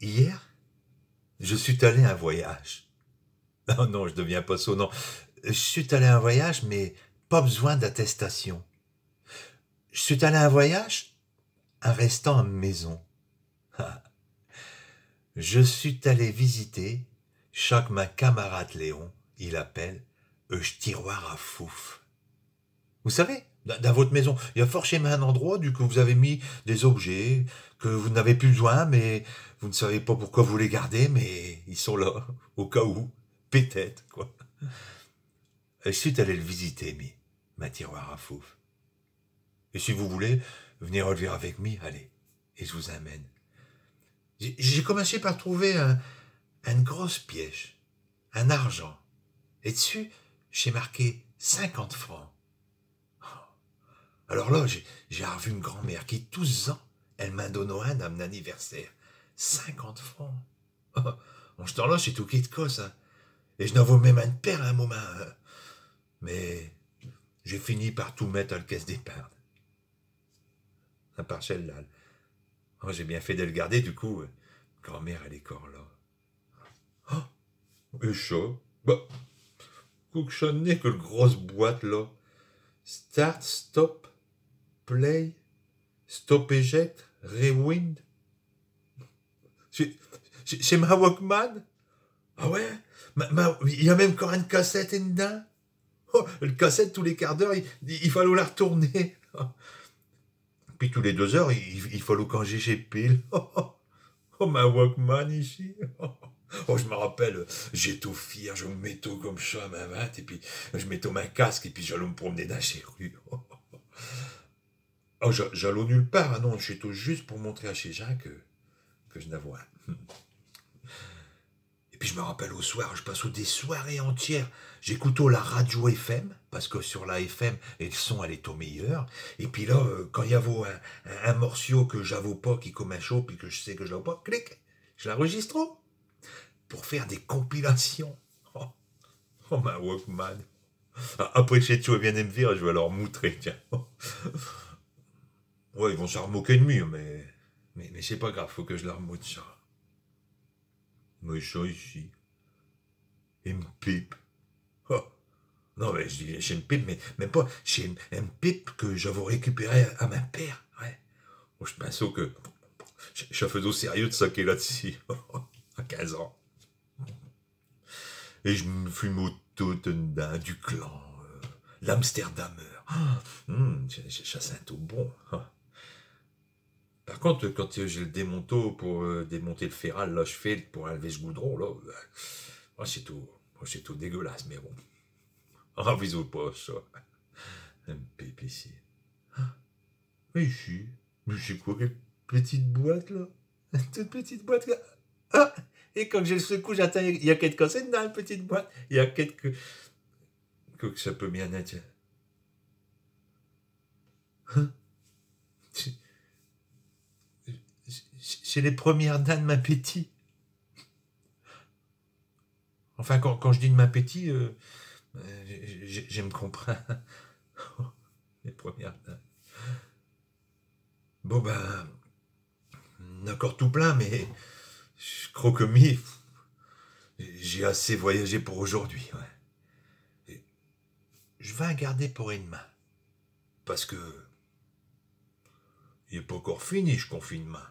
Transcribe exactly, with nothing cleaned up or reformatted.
Hier, j'sus allé un voyage. Oh non, j'deviens pas sot, non. J'sus allé un voyage, mais pas b'soin d'attestation. J'sus allé un voyage in restant à m'maison. J'sus allé visiter cha qu'min camarade Léon, i appelle, euh, ch'tiroir à foufes. Vous savez, dins, dins vot' maison, i a forchémint un indrot d'ù qu'vous avez mis des objets que vous n'avez pus b'soin, mais vous n'savez pas pourquoi vous les gardez, mais i sont là, au cas où, p't-ête, quoi. J'sus allé l'visiter, mi, min tiroir à foufes. Et si vous voulez, v'nez r'vir avec mi, allez, et j'vous emmène. J'ai, j'ai comminché par trouver un, eune grosse pièche, in argint. Et d'sus, ch'est marqué cinquante francs. Alors là, j'ai, j'ai arvu m'grand-mère qui, tous z'ans, all' m'in donnot un à m'n anniversaire. Cinquante francs. En ch'temps-là, ch'étot quéqu' cosse, hein. Et j'n'avos même eune paire à un momint, hein. Mais j'ai fini par tout mette à l'caisse d'épargne. À part chelle-là. Oh, j'ai bien fait de l'garder, du coup. Grand-mère, all' est cor là. Oh, et cha, bah, quo qu'cha n'est que l'grosse boîte, là ? Start, stop, play, stop, eject, rewind. Ch'est, ch'est, ch'est min Walkman ? Ah ouais ? Mais, mais, i a même cor eune cassette in-d'dins ? Oh, l'cassette, tous les quarts d'heure, i, i, i fallot l'artourner. Pis tous les deux heures, i, i fallot canger chés piles. Oh, min Walkman ichi. Oh, j'me rappelle, j'étos fier, j'm'mettos comme cha à min vinte, et pis j'mettos min casque, et pis j'allos m'promener dins chés rues. Oh, j'a-, j'allos nulle part, ah non, ch'étot juste pour montrer à chés gins que, que j'n'avos un. Et pis j'me rappelle au soir, j'passos des soirées intières, j'écoutos la radio F M, parce que sur la F M, l'son, all' étot meilleur. Et pis là, euh, quand i avot un, un, un morciau que j'avos pas, qui comminchot, pis que j'sais que j'l'avos pas, clic, j'l'inregistros pour faire des compilations. Oh, oh, min Walkman. Ah, après, chés tiots viennent m'vir, j'vas leu moutrer, tiens. Ouais, i vont s'armoquer d'mi, mais, mais, mais ch'est pas grave, faut que j'leu moute cha. Mais cha ichi. Eune pipe. Oh. Non, mais j'dis, ch'est eune pipe, mais même pas. Ch'est eune, eune pipe que j'avos récupérée à, à min père. Ouais. Bon, j'pinsos que cha, cha faijot sérieux d'saquer là-d'sus. À quinze ans. Et j'me fumos tout in-d'dins, du clan, euh, l'Amsterdamer. Ah, hum, cha, cha, cha sintot bon. Ah. Par conte, quand, euh, j'l'ai démonté pour, euh, démonter l'féral, là, j'fais pour inl'ver ch'goudron, là, euh, oh, ch'étot, oh, ch'étot dégueulasse, mais bon. Ah, vous voyez pas cha. Eune pipe ichi. Ah, mais ichi, mais ch'est quoi, quelle petite boîte, là ? Toute petite boîte, là. Ah, et quand j'el secouche, j'attinds, i a quéqu' cosse dins l'petite boîte. I a quéqu', quoi qu'cha peut bien ête. Hein ? Ch'est, ch'est, ch'est les premières dints d'min petit. Enfin, quand, quand j'dis d'min petit, euh, euh, j', j', j'me comprinds. Les premières dints. Bon, ben, n'a cor tout plein, mais j'cros que mi, j'ai assez voyagé pour aujourd'hui, ouais. Et j'vas in garder pour ed'main. Pasque il est pas cor fini, ch'confinemint.